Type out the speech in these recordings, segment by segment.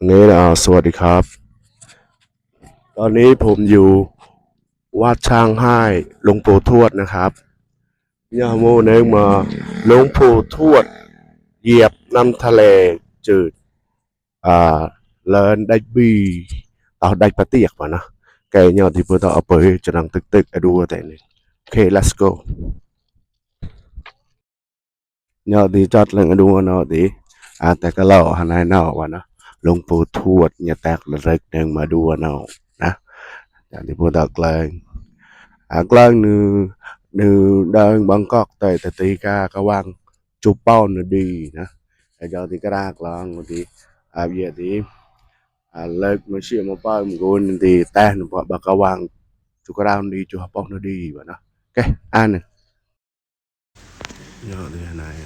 นี่นะ สวัสดีครับ ตอนนี้ผมอยู่วัดช้างให้หลวงปู่ทวดนะครับ เนี่ยโมเนึงมา หลวงปู่ทวดเหยียบน้ำทะเลจืด อ่า เลินได้บี เอาได้ปะเตียกมานะ แกเนี่ยที่เพื่อเอาไปจะนั่งตึกๆ อะดูแต่นี่ โอเค let's go. ເນາະ ທີ່ຈອດເລີງອະດຸ ເນາະ ທີ່ ອາ ແຕ່ກະເລົ່າຫັ້ນນະເນາະ ວ່ານະ ຫຼວງປູ່ທວດ ຍາແຕກລະເລິກເດີງມາດູ ເນາະ ນະ ຈາກທີ່ຜູ້ດອກເລີງ ອາ ເລີງນື ນືເດີງບາງກອກ ເຕີຍຕະຕີກາກະວັງ ຈຸເປົ້ານະດີ ນະ ອາ ເຈົ້າທີ່ກະລາກລອງ ທີ່ ອາ ເວຍ ທີ່ ອາ ເລີກມາເຊຍມາເປີມກຸນ ທີ່ແຕນ ບະກະວັງ ຈຸກະລາວນະດີ ຈຸຮະປອກນະດີ ວ່ານະ ເກ ອານ ເນາະ ເດີນາຍ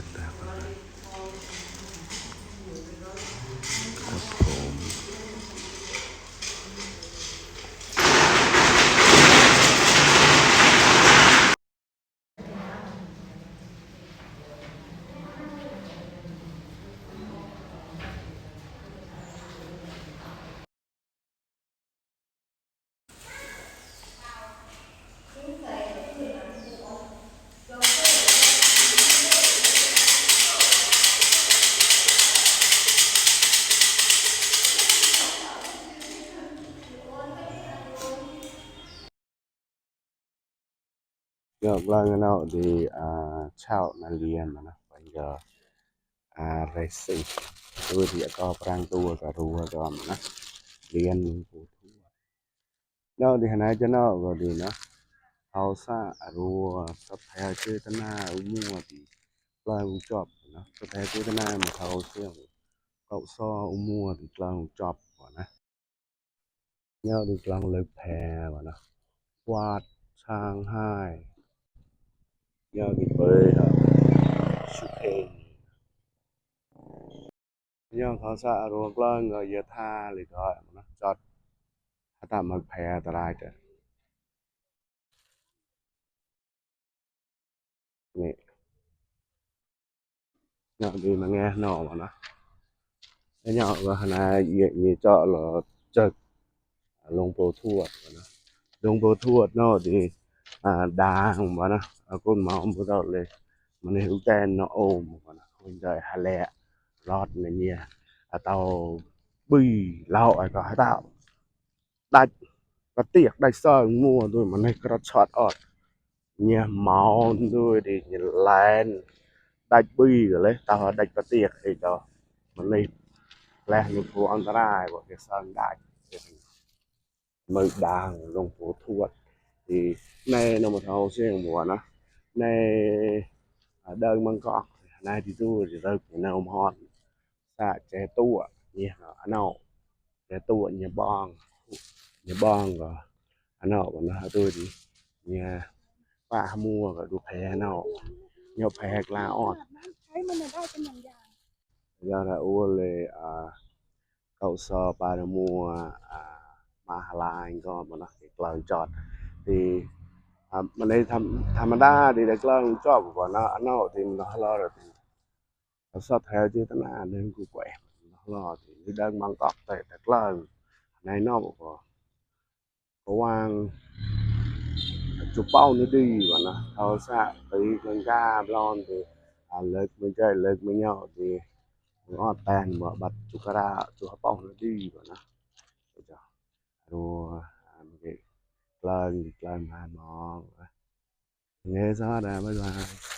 ຍອກລາງເນາະ ທີ່ ອາ ຊາວນາລຽນມານະ ເພິ່ນກໍ ອາ ເຣຊິງ ໂດຍທີ່ກໍປຣາງຕົວກໍຮູ້ວ່າຈອມນະ ລຽນ ເນາະ ທີ່ຫັ້ນນະ ຈະເນາະ ກໍດີເນາະ ເຮົາສະອາໂລ ສັບແພເຈຕະນາ ອຸມົວ ທີ່ກລາງອຸຈອບເນາະ ສັບແພເຈຕະນາ ມະເທົາສຽງ ເກົາຊໍ ອຸມົວ ທີ່ກລາງອຸຈອບ ວ່ານະ ຍາວທີ່ກລາງເລິກແພວ່ານະ ກວາດຊ່າງຫາຍ ຍາວທີ່ເປີຍເນາະ ຊຸເພງ ຍາວເຂົາສະອາໂລກລາງກໍເຍທາເລີຍກໍນະ ຈອດ ຫາຕາມາແພຕະລາຍເດີ ນີ້ ຍາວທີ່ມາແງເນາະ ວ່ານະ ຍາວວ່າຫັ້ນນະ ເຢ ເຢເຈາະລະເຈິກ ອາ ຫຼວງປູ່ທວດ ວ່ານະ ຫຼວງປູ່ທວດເນາະ ທີ່ ອາ ດາງ ວ່ານະ ອາ ກົ້ນເມົາບໍ່ເທົ່າເລີຍ ມັນເຮັດແຕ່ນະໂອມ ວ່ານະ ຄົນໃຈຫາແລະ ລອດນະເຍ ອາ ເຕົາ ບຶຍ ເລົ່າ ອາ ກໍຫາເຕົາ ໄດ້ປະຕຽກໄດ້ເສີງງົວໂດຍມັນໃຫ້ກະລັດຊອດອອດ ເຍເມົາໂດຍດີ ເຍແລນ ໄດ້ບຶຍເລີຍ ຕາໄດ້ປະຕຽກເລີຍ ມັນເລີຍແລະ ມີຜູ້ອັນຕະລາຍບໍ່ ເຍເສີງໄດ້ ມືດາງ ຫຼວງປູ່ທວດ ທີ່ໃນນຳເທົາສຽງບົວນະ ໃນ ອາ ເດີງມັງກອກ ໃນທີ່ຕູທີ່ເລິກ ໃນນຳຮອດ ສະແຈຕົວ ເຍອາເນາ ແຈຕົວ ເຍບອງ ເຍບອງກໍ ອາເນາ ບັນດາໂຕດີ ເຍປາໝູ່ກໍດູແພເນາ ເຍແພກລາອອດ ໃຊ້ມັນໄດ້ເປັນຫຍັງຢ່າງ ຍາລາໂອເລ ອາ ເກົາຊໍປາລະມົວ ອາ ມະຫາລາຍກໍມານະ ກລາງຈອດ ທີ່ ອາ ມັນໄດ້ທຳ ທຳມະດາ ທີ່ໄດ້ກລາງຈອດກ່ອນນະ ອາເນາ ທີ່ມັນຮອດ ເຂົາສະແພເຈຕະນາເດີນກູແກວະ ລອດ ທີ່ໄດ້ບາງກອກ ແຕ່ ແຕ່ກະເລີງ ໃນນອກ ກໍ ກະຫວ່າງ ຈຸເປົ້ານະດີ ວ່ານະ ເຂົາສະຕີກັງກາບລອນ ທີ່ ອາ ເລິກມາໃຈ ເລິກມາເຍົາະ ທີ່ ອອດແປນ ບໍ່ ບັດຈຸກະລາ ຈຸເປົ້ານະດີ ວ່ານະ ເຈົ້າ ໂອ ອາ ເກ ກະເລີງ ກະເລີງ ມາມອງ ເງ ສະຫະ ບາຍບາຍ.